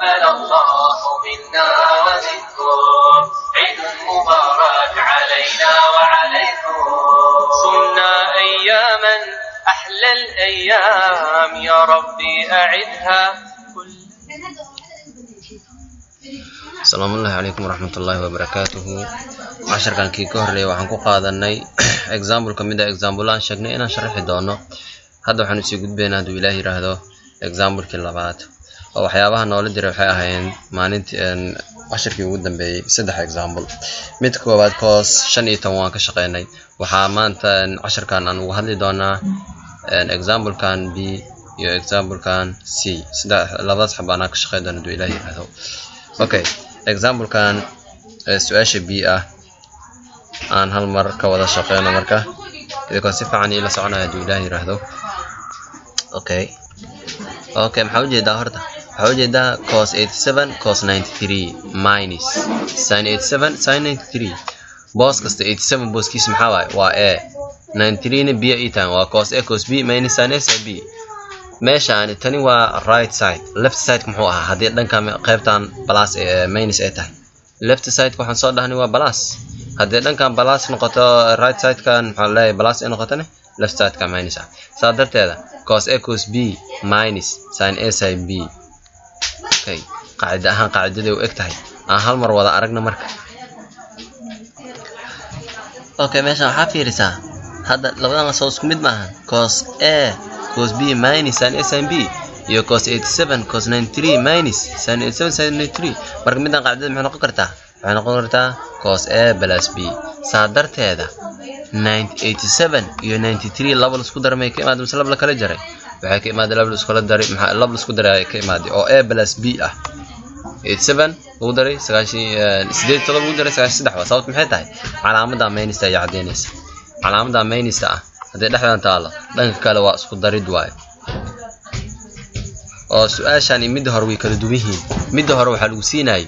تقبل الله منا ومنكم، عيد مبارك علينا وعليكم. صمنا أياما أحلى الأيام، يا ربي أعدها كل Asalaamu ullahi calaykum waraxmatullaahi wabarakaatuhu. Casharkan kii ka horreeyay waxaan ku qaadanay example ka mid ah example aan sheegnay inaan sharaxi doono. Hadda waxaan usii gudbaynaa, hadduu Ilaah yiraahdo, examplekii labaad oo waxyaabaha noola diray. Waxay ahaayeen maalintii casharkii ugu dambeeyey saddex example. Mid koowaad, cos 15, waan ka shaqeynay. Waxaa maanta casharkan aan uga hadli doonaa examplekan B iyo examplekan C. Saddex labadaas xaba anaa ka shaqeyn doona, hadduu Ilaah yiraahdo. Okay, examplekan su-aasha B ah aan hal mar ka wada shaqeyno marka, idinkoo si fiican iila soconaya, hadduu Ilaah yiraahdo. Okay, maxaa ujeedaa horta? Waxaa ujeedaa cos 87 cos 93 minus sin 87 sin 93. Boos kasta, 87 booskiisa maxaa waaye? Waa A. 93 na B ay tahay. Waa cos A cos B minus sin A sin B. Meeshaani tani waa right side. Left side muxuu ahaa haddii dhanka qaybtan plus minus ay tahay? Left side waxaan soo dhahnay waa plus. Haddii dhankan plus noqoto, right side-kan maxaa leeyahay? Plus ay noqotone, left side-ka minus ah. Saa darteeda cos A cos B minus sin A sin B. Okay, qaacida ahaan qaacidaday u eg tahay aan hal mar wada aragna marka. Okay, meeshan waxaa fiirisaa hadda labadan soo isku mid maahan: cos A cos B minus sin A sin B iyo cos 87 cos 93 minus sin 87 sin 93. Marka middan qaacidada maxay noqon kartaa? Waxay noqon kartaa cos A plus B. Saa darteeda 87 iyo 93 laba la isku daray may ka imaada mise laba la kala jaray? Waxay ka imaaday laba la iskula daray. Maxaa laba la isku daray ka imaaday oo A plus B ah? 87 lagu daray 87 lagu daray 93 waa. Sababta maxay tahay? Calaamada minusta ayaa caddeynaysa. Calaamada minusta ah haddii dhexdan taalo, dhanka kale waa isku darid waayo. Oo su-aashan iyo midda hore way kala duwan yihiin. Midda hore waxaa lagu siinayay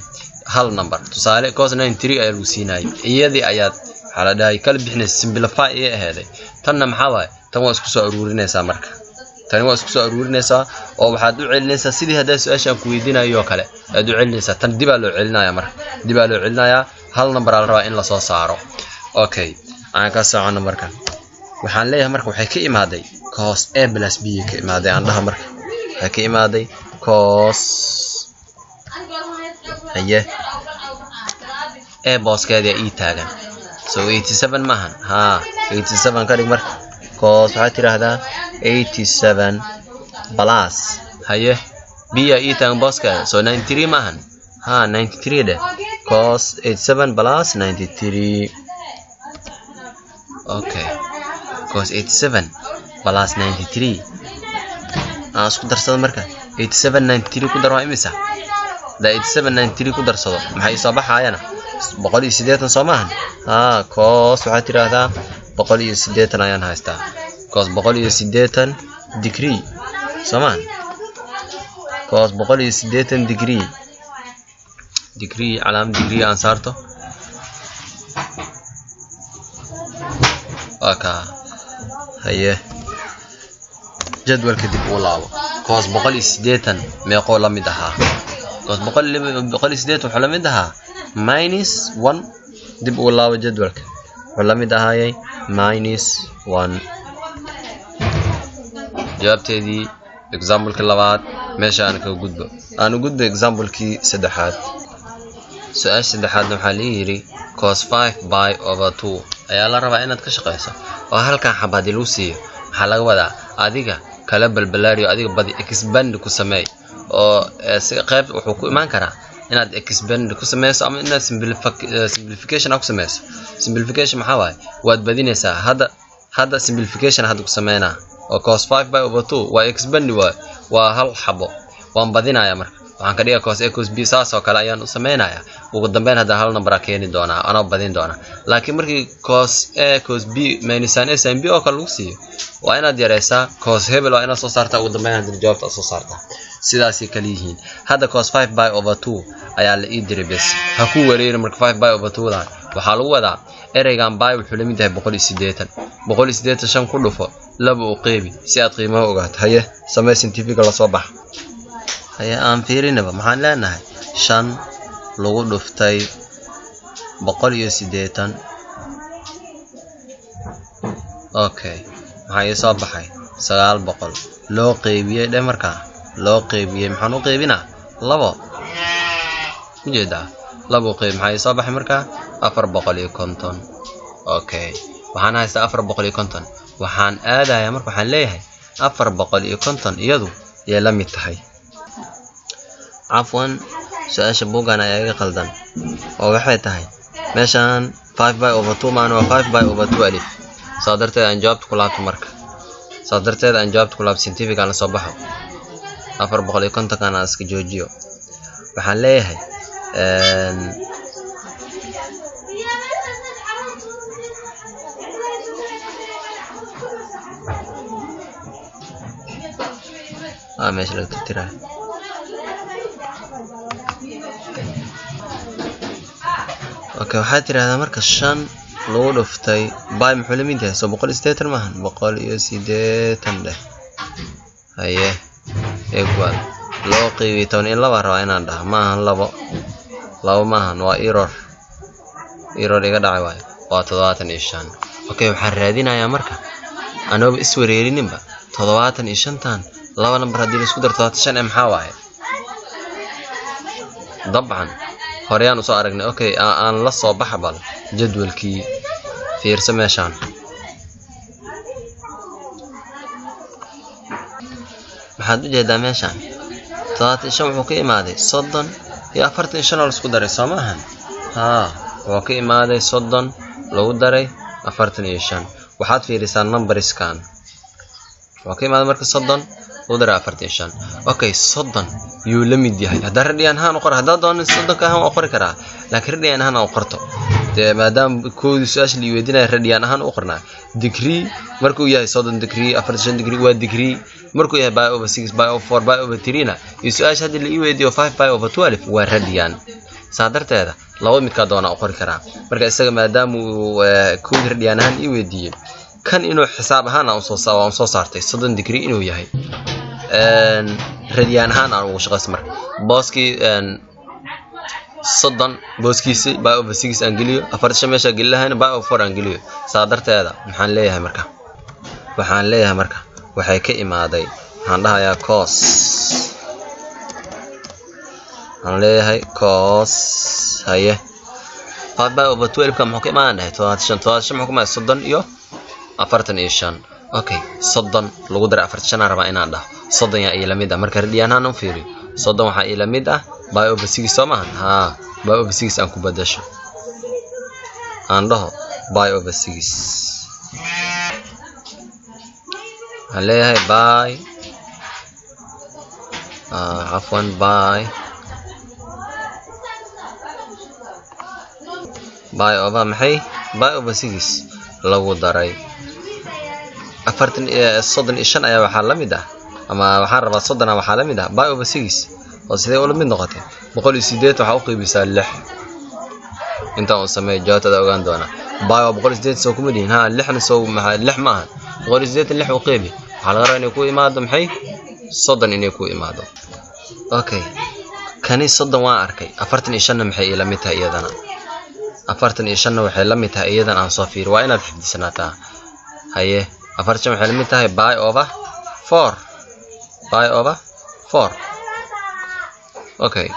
hal number, tusaale cos 93 ayaa lagu siinayay. Iyadii ayaad waxaa la dhahay kala bixinaysa, simplify ayay aheeday. Tanna maxaa waaye? Tan waa isku soo aruurinaysaa marka. Tani waa isku soo aruurinaysaa oo waxaad u celinaysaa sidii haddaa su-aashaan ku weydiinayo oo kale aad u celinaysaa. Tan dibaa loo celinaya marka, dibaa loo celinayaa. Hal number aa la rabaa in lasoo saaro. Okay, aan ka socono marka. Waxaan leeyahay marka waxay ka imaaday cos A plus B ka imaaday. Aan dhaha marka waxay ka imaaday cos, haye, A booskeedia ii taagan. So 87 maahan? Haa, 87 ka dhig marka. Cos waxaad tidhaahdaa 87 plus, haye, B aa ii taagan booskeeda. So 93 maahan? Haa, 93 dheh. Cos 87 plus 93. Okay, cos 87 plus 93 aan isku darsado marka. 87 93 ku dar, waa imisa? Da 87 93 ku darsado, maxay soo baxaayana? 180 soo maahan? Haa, cos waxaad tidhaahdaa 180 ayaan haystaa. Cos 180 degree soo maahan? Cos 180 degree, degree, calaamad degree aan saarto, waa kaa. Haye, jadwalka dib uu laabo. Cos 180 meeqoo la mid ahaa? Cos 180 wuxuu la mid ahaa minus one. Dib uu laabo jadwalka, wuxuu la mid ahaayay minus one. Jawaabteedii examplekii labaad meesha aan kaga gudbo. Aan u gudbo examplekii saddexaad. Su-aasha saddexaadna waxaa lii yidhi cos 5 pi over 2 ayaa la rabaa inaad ka shaqeyso. Oo halkan xaba haddii lagu siiyo, maxaa laga wadaa? Adiga kala balbalaariyo, adiga badi, expand ku sameey. Oo si qayb wuxuu ku imaan karaa inaad expand ku sameyso ama inaad simplification aad ku sameyso. Simplification maxaa waaye? Waad badinaysaa. Hadda simplification hadda ku sameynaa oo cos 5 pi over 2 waa expand waay, waa hal xabo, waan badinayaa marka. Waxaan ka dhigaa cos A cos B, saas oo kale ayaan u sameynayaa. Ugu dambeyn hadda hal number aa keeni doonaa anoo badin doonaa. Laakiin markii cos A cos B minus sin A sin B oo kale lagu siiyo, waa inaad yareysaa cos hebel, waa inaad soo saartaa. Ugu dambeyn haddana jawaabta aad soo saartaa. Sidaasay kala yihiin. Hadda cos 5 pi over 2 ayaa la ii diray bes. Ha ku wareeri marka. 5 pi over 2 dan waxaa lagu wadaa ereygan pi wuxuu la mid yahay 180. 180 shan ku dhufo, laba u qeybi si aad qiimaha ogaato. Haye, samee scientifica, lasoo bax. Haye aan fiirinaba, maxaan leenahay? 5 lagu dhuftay 180. Okay, maxaa ii soo baxay? 900 loo qeybiyey dhe. Markaa loo qeybiyey, maxaan u qeybinaa? 2. Ujeedaa, 2 qeyb. Maxaa ii soo baxay markaa? 450. Okay, waxaan haystaa 450. Waxaan aadayaa marka, waxaan leeyahay 450 iyadu yay la mid tahay. Cafwan, su-aasha buuggan ayaa iga qaldan oo waxay tahay meeshaan 5 pi over 2 maan, waa 5 pi over 12. Saa darteed aan jawaabta ku laabto marka. Saa darteed aan jawaabta ku laabto, scientific aan la soo baxo, 450-kan aan iska joojiyo. Waxaan leeyahay meesha laga tirtiraayo. Okay, waxaad tirahdaa marka 5 lagu dhuftay pi muxuu la mid yahay? Soo 180 maahan? 180 dheh. Haye, equal loo qeybiyo 12 rabaa inaan dhaho. Maahan labo, labo maahan, waa error, error iga dhacay waayo, waa 75. Okay, waxaan raadinayaa marka anooba iswareerininba 75-tan laba nambar haddii laisku daro 75 ee maxaa waaye? Dabcan horeyaan usoo aragnay. Okay, aan la soo baxa bal jadwalkii. Fiirso meeshaan, maxaad u jeedaa meeshaan? 75 wuxuu ka imaaday 30 iyo 45 oo laisku daray, soo maahan? Haa, wuxuu ka imaaday 30 lagu daray 45. Waxaad fiirisaa numberskan, wuxuu ka imaaday marka 30 lagu daray 45. Okay, 30 yuu la mid yahay haddaa radian ahaan u qor. Haddaa doonin 30-ka ahaan waa qori karaa, laakiin radian ahaan aan u qorto dee, maadaama koodii su-aasha la weydiinaya radian ahaan u qornaa. Degree markuu yahay 30 degree, 45 degree waa degree. Markuu yahay pi over 6, pi over 4, pi over 3 na iyo su-aasha haddii la ii weydiiyo 5 pi over 12 waa radian. Saa darteeda laba midkaa doonaa u qori karaa. Marka isaga maadaama uu koodii radian ahaan ii weydiiyey, kan inuu xisaab ahaan aan soo saartay 30 degree inuu yahay, radian ahaan aan ugu shaqaysta. Marka booskii 30 booskiisi pi over 6 aan geliyo, 45 meesha geli lahayna pi over 4 aan geliyo. Saa darteeda maxaan leeyahay marka? Waxaan leeyahay marka waxay ka imaaday, waxaan dhahayaa cos, waxaan leeyahay cos. Haye, 5 pi over 12 ka muxuu ka imaan dhahay? 75. 75 muxuu ka imaaday? 30 iyo 45. Okay, 30 lagu daray 45 aan rabaa inaan dhaho. 30 yaa ila mid ah marka radian ahaan u fiiriyo? 30 waxaa ila mid ah pi over 6, soo maahan? Haa, pi over 6 aan ku badasho, aan dhaho pi over 6. Waxaan leeyahay pi, cafwan, pi over maxay? Pi over 6 lagu daray 40, 35 ayaa waxaa la mid ah, ama waxaan rabaa 30 waxaa la mid ah pi over 6. Oo sidee ula mid noqotay? 108 waxaa u qeybisaa 6. Intaan uu sameeyo jawaabtada ogaan doonaa. Pi waa 108, soo kuma dhihin? Haa, lixna soo maxaa? Lix maahan? 180 lix u qeybi, waxaa laga rabaa inay ku imaado maxay? 30 inay ku imaado. Okay, kani 30 waan arkay. 45-na maxay ila mid tahay iyadana? 45-na waxay la mid tahay iyadan, aan soo fiiri. Waa inaad xifdisanaataa. Haye, 45 waxay la mid tahay pi over 4, pi over 4. Okay,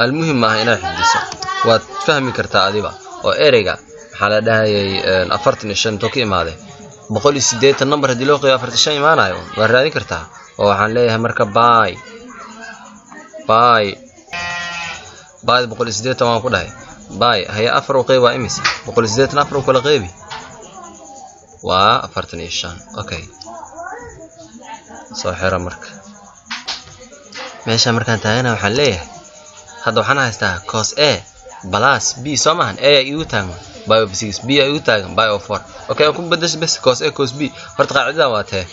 almuhim maaha inaad xifdiso, waad fahmi kartaa adiba. Oo ereyga maxaa la dhahayay? 45 intuu ka imaaday? 180 number haddii loo qeybiyo 45 imaanayo, waad raadin kartaa. Oo waxaan leeyahay marka pi pi 180 waan ku dhahay pi. Haye, afar u qeyb waa imisa? 180 afar u kala qeybi waa 45. Okay, soo xiro. Marka meesha markaan taagana waxaan leeyahay hadda waxaan haystaa cos A plus B, soo maahan? A aa igu taagan pi over 6, B aa igu taagan pi over 4. Okay, aan ku bedasho bes cos A cos B. Horta qaacidadan waa tee?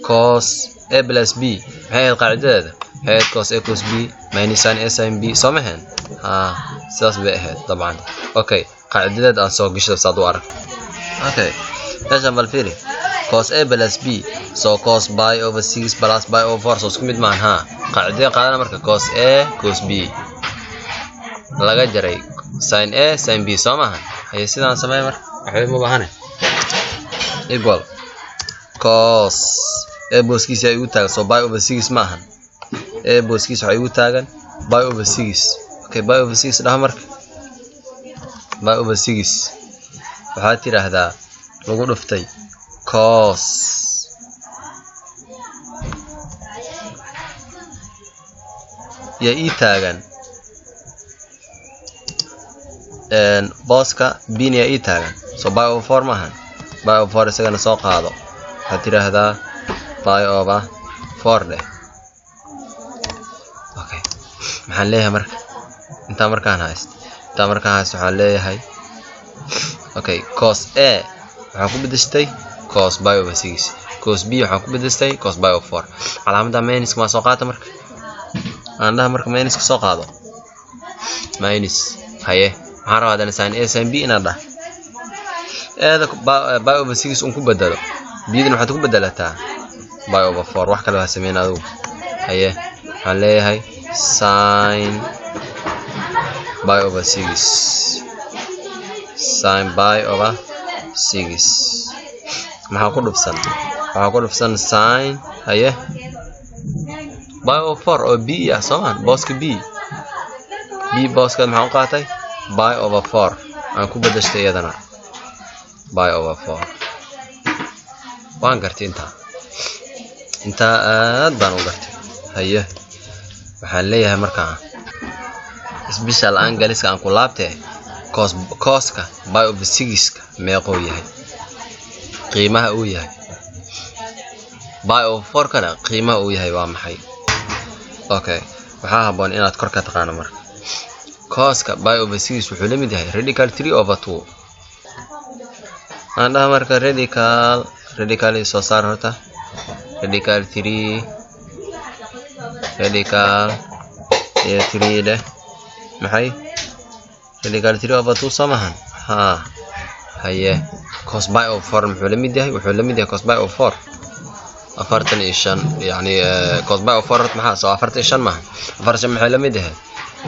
Cos A plus B maxay ahayd qaacidadeeda? Maxay ahayd? Cos A cos B minus sin A sin B, soo mahan? Haa, sidaas bay ahayd dabcan. Okay, qaacidadeed aan soo gashada saad u arag. Okay, meeshaan bal fiiri. Cos A plus B, so cos pi over six plus pi over four, so isku mid maahan? Haa. Qaacidada qaadana marka: cos A cos B laga jaray sin A sin B, soo maahan? Haye, sidaan samee marka, waxba ma baahane. Equal cos A booskiisa ay igu taagan, so pi over six maahan? A booskiisa waxaa igu taagan pi over six. Okay, pi over six dhaha marka. Pi over six waxaad tidhaahdaa lagu dhuftay cos yaa ii taagan booska B na yaa ii taagan? So pi over four maahan? Pi over four isagana soo qaado. Waxaad tidhaahdaa pi over four dheh. Okay, maxaan leeyahay marka intaa markaan haysto? Waxaan leeyahay, okay, cos A waxaan ku bedeshtay cos pi over six, cos B waxaan ku bedeshtay cos pi over four. Calaamadda minuska maa soo qaata marka? Aan dhaha marka, minuska soo qaado, minus. Haye, maxaan rabaa haddana? Sin A sin B inaan dhah. Eeda pi over six un ku bedelo, B-dana waxaad ku bedelataa pi over four. Wax kale ha sameyn adigu. Haye, waxaan leeyahay sin pi over six, sin pi over six maxaa ku dhufsan? Waxaa ku dhufsan sin, haye, pi over four oo B ah, soomaan? Booska B, B booskeed maxaan u qaatay? Pi over four aan ku bedeshtay, iyadana pi over four. Waan gartay intaa, intaa aad baan u gartay. Haye, waxaan leeyahay markaa special angleska aan ku laabtee. Cos, coska pi over sixka meequu yahay? Qiimaha uu yahay pi over four kana qiimaha uu yahay waa maxay? Okay, waxaa habboon inaad kor ka taqaano marka. Coska pi over six wuxuu la mid yahay radical three over two. Aan dhaha marka radical, radical soo saar horta. Radical three, radical iyo three dheh. Maxay? Radical three over two, soo mahan? Haa. Haye, cos pi over four muxuu la mid yahay? Wuxuu la mid yahay cos pi over four 45. Yacni cos pi over four maxaa? Soo 45 maaha? 45 maxay la mid yahay?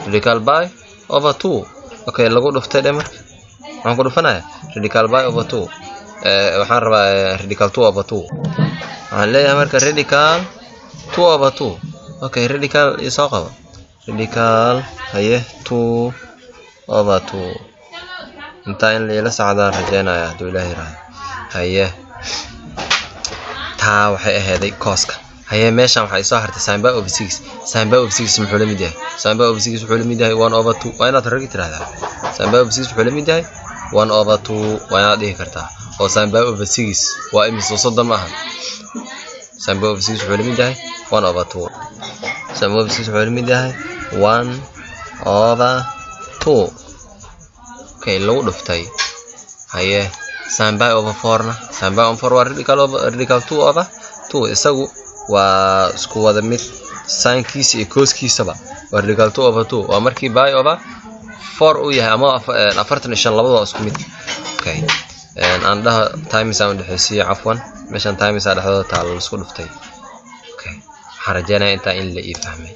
Radical pi over two. Okay, lagu dhuftay dhe. Marka maxaan ku dhufanaya? Radical pi over two. Waxaan rabaa radical two over two. Waxaan leeyahay marka radical two over two. Okay, radical isoo qabo, radical, haye, two over two. Intaa in laila socdaan rajeynaya, hadduu Ilaah yiraahdo. Haye, taa waxay aheeday coska. Haye, meeshan waxaa isoo hartay sin pi over six. Sin pi over six muxuu la mid yahay? Sin pi over six wuxuu la mid yahay one over two. Waa inaad ragi tirahdaa sin pi over six wuxuu la mid yahay one over two. Waa inaad dhihi kartaa. Oo sin pi over six waa imise? 30 ma aha? Sin pi over six wuxuu la mid yahay one over two. Sin pi over six wuxuu la mid yahay one over two. Okay, lagu dhuftay, haye, sin pi over four na? Sin pi over four waa radical over radical two over two. Isagu waa isku wada mid, sinkiisa iyo coskiisaba waa radical two over two. Waa markii pi over four uu yahay ama 45, labadaba isku mid. Okay, aan dhaho times aan udhexaysiiyo, cafwan, meeshan times aa dhexdooda taalo, laisku dhuftay. Okay, waxaan rajeynaya intaa in la ii fahmay.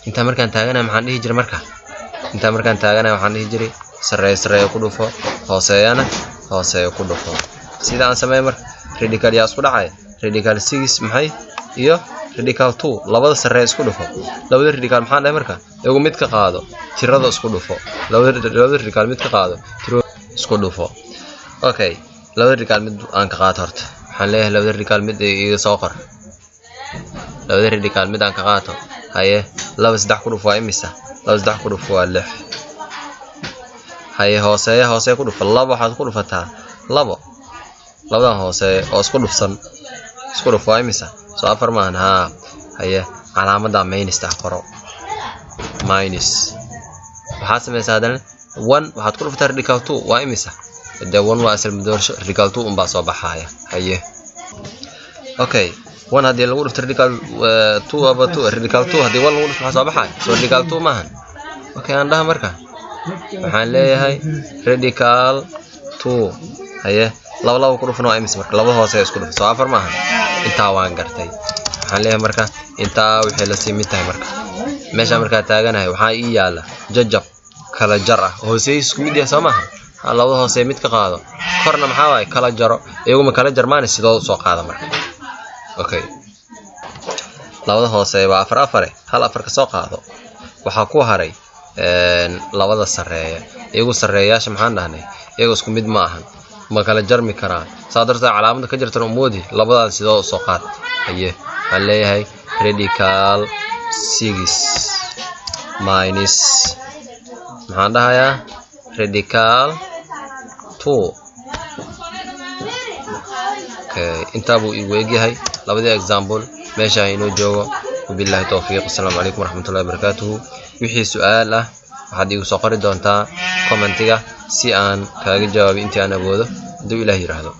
Intaa markaan taaganaya maxaan dhihi jiray? Marka intaa markaan taaganaya waxaan dhihi jiray: sarreeyo sarreeyo ku dhufo, hooseeyana hooseeyo ku dhufo. Sida aan sameeyo marka, radical yaa isku dhacay? Radical six maxay iyo radical two. Labada sarreeya isku dhufo. Labada radical maxaan dhahay marka? Iyagu mid ka qaado, tirada isku dhufo. Labada radical mid ka qaado, tirada isku dhufo. Okay, labada radical mid aan ka qaato horta. Waxaan leeyahay labada radical mid iga soo qor, labada radical mid aan ka qaato. Haye, laba saddex ku dhufo waa imisa? Laba saddex ku dhufo waa lix. Haye, hooseeya hooseeya ku dhufo. Laba waxaad ku dhufataa labo. Labadan hooseeya oo isku dhufsan isku dhufo waa imisa? Soo afar maahan? Haa. Haye, calaamadda minusta qoro, minus. Waxaad samaysaa haddana one waxaad ku dhufataa radical two, waa imisa? Dee one waa asal madoorsho, radical two unbaa soo baxaaya. Haye, okay, one haddii lagu dhufto radical two over two, radical two haddii one lagu dhufto maxaa soo baxaaya? Soo radical two maahan? Okay, aan dhaha marka, waxaan leeyahay radical two. Haye, laba laba ku dhufan waa imise? Marka labada hoose isku dhufan, soo afar maaha? Intaa waan gartay. Waxaan leeyahay marka intaa waxay la sii mid tahay, marka meesha markaa taaganahay waxaa ii yaala jajab kala jar ah, hooseey isku mid yahay, soo maaha? Labada hoose mid ka qaado, korna maxaa waaye? Kala jaro. Iyaguma kala jarmaane, sidoo soo qaada marka. Okay, labada hoose waa afar afare, hal afar ka soo qaado. Waxaa ku haray labada sarreeya. Iyagu sarreeyaasha maxaan dhahnay? Iyagu isku mid ma ahan, ma kala jarmi karaan. Saa darteed calaamada ka jartan umoodi, labadaas sidoo soo qaad. Haye, waxaan leeyahay radical 6 minus, maxaan dhahayaa, radical 2. Okay, intaa buu igu egyahay labadii example. Meesha inoo joogo. Wabillahi towfiiq. Asalaamu calaykum waraxmatullahi wabarakaatuhu. Wixii su-aal ah waxaad iigu soo qori doontaa commentiga si aan kaaga jawaabay intii aan awoodo, hadduu Ilaah yidhaahdo.